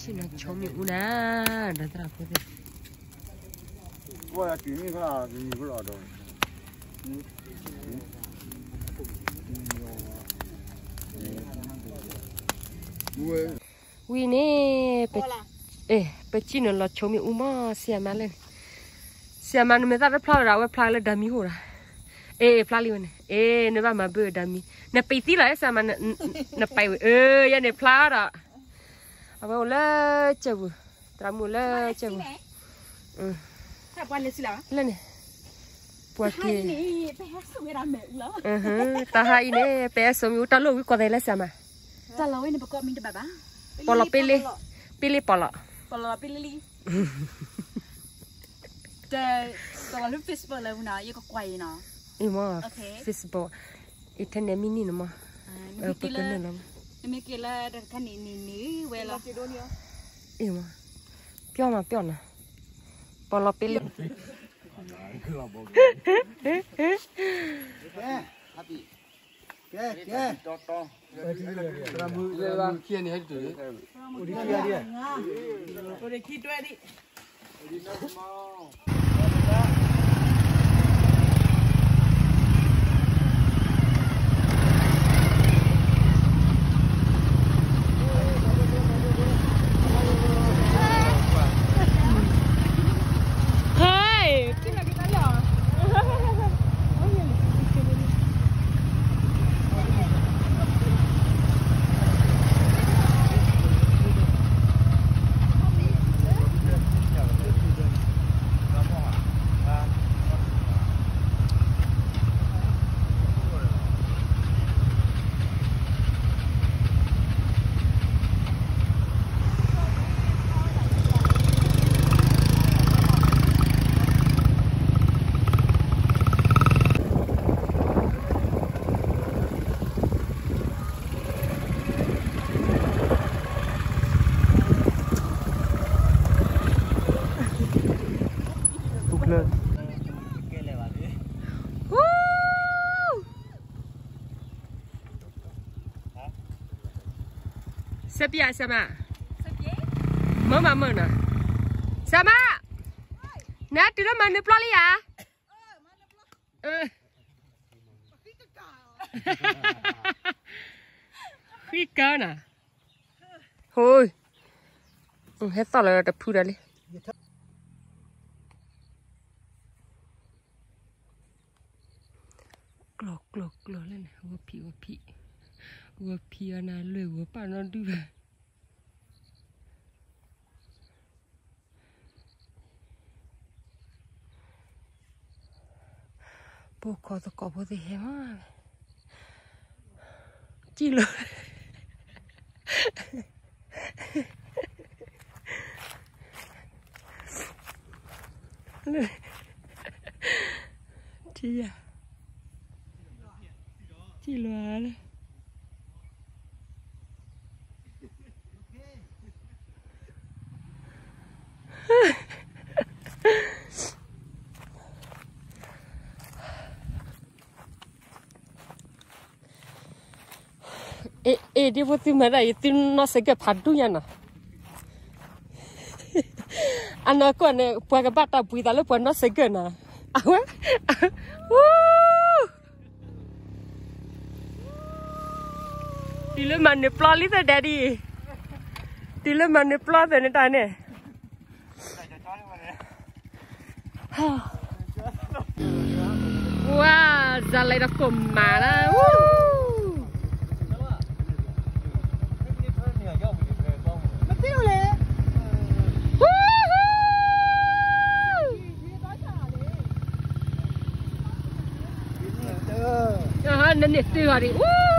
ဆ့ၣ်နီၤဆိမ့ၣ်အူနၤ, ဒီးသရၣ်ဖိသ့ၣ်, ဝံၤန့ၣ်, ပဆ့ၣ်နီၤလီၤဆိမ့ၣ်အူမး ဆရာမလၢန့ၣ်, ဆရာမနမ့ၢ်သၣ်တဖျါဝဲဒၣ် အဝဲဖျါလၢဒၤမံဟိၣ်ဒၣ်, အ့ ဖျါလံဝဲန့ၣ်, အ့ နဘၣ်မၤဘၢဒၤမံ, နပံးသံလီၤ ဆရာမ, နပံးဝဲ, အၢ ယဲန့ၣ်ဖျါဒီး, အဝဲအိၣ်လၢကၢၢ်ပူၤ, သရၣ်မုၣ်အိၣ်လၢကၢၢ်ပူၤ, လၢန့ၣ်, ပှၤက့ၤ, တၢ်ဟါအံၤန့ၣ် ပဟဲဆိမ့ၣ်အူ တၢ်လိၣ်ဝံၤကိးသးလၢ ဆရာမ, ပီၣ်လီၤပ့လ့, ပ့လ့ပီၣ်လီၤ, ပ့လ့လံ, တလီၤလၢ Facebook လၢဝံၤနီၤ ယကကွၢ်အံၤနီၤ, အံၤမ့ၢ် Facebook, internet မ့ၢ်န့ၢ်န့ၣ်မး, ပကနုာ်လီၤ, နမ့ၢ်က့ၤလၢတၢ်တခါန့ၣ် နံၤနံၤဝဲလီၤ, အံၤမး, ပျီမးပျီနီၤ, ပီၣ်လီၤပ့လ့, ကဲ, ကဲ, ကဲ, သရၣ်မုၣ်, သရၣ်မုၣ်ခံဂၤန့ၣ် ဟဲတတုၤ, အိၣ်ဒံးခံဂၤဒံး, အိၣ်ဒံးခံတွဲဒံး. ဆၢပျဲ ဆရာမ, မၢမးမၢနီၤ, ဆရာမ, နတုၤလၢမၤနၢၤပျီလံဧါ, ဃံကၢနီၤ, ဟိ, ဟဲသီၣ်လၢတဖုဒၣ်လံ. ကျီၢ်ကျီၢ်ကျီၢ်လၢန့ၣ် ဂီၤဖံးဂီၤဖံး, ဂီၤဖံးအီၤနၤလွဲၢ်ဂီၤပာ်နီၣ်ဒုဘၣ်. ပိာ်ခီသကိးဖိသ့ၣ်ဟဲမး, စံၣ်လီၤ ထံယၤ, စံၣ်လီၤလၢ အ့ အ့ ဒ်ဖိသုမၤတၢ်အံၤ သုနီၢ်စဲးကၢၣ်ဖးဒိၣ်ညါနီၤ. အနီၢ်ကီၢ်န့ၣ် ပှၤကဘၣ်တၢ်ဘှံးသးလၢပှၤနီၢ်စဲးကၢၣ်နီၤ. အဝဲ တုၤလၢမၤနၢၤပျီလံသၢဒဲးဒံး, တုၤလၢမၤနၢၤပျီသၢန့ၣ်တၢ်န့ၣ် ဝါ, စၤလံတကိးမးလၢ, နန့ၢ်သ့ဂီၤဒံး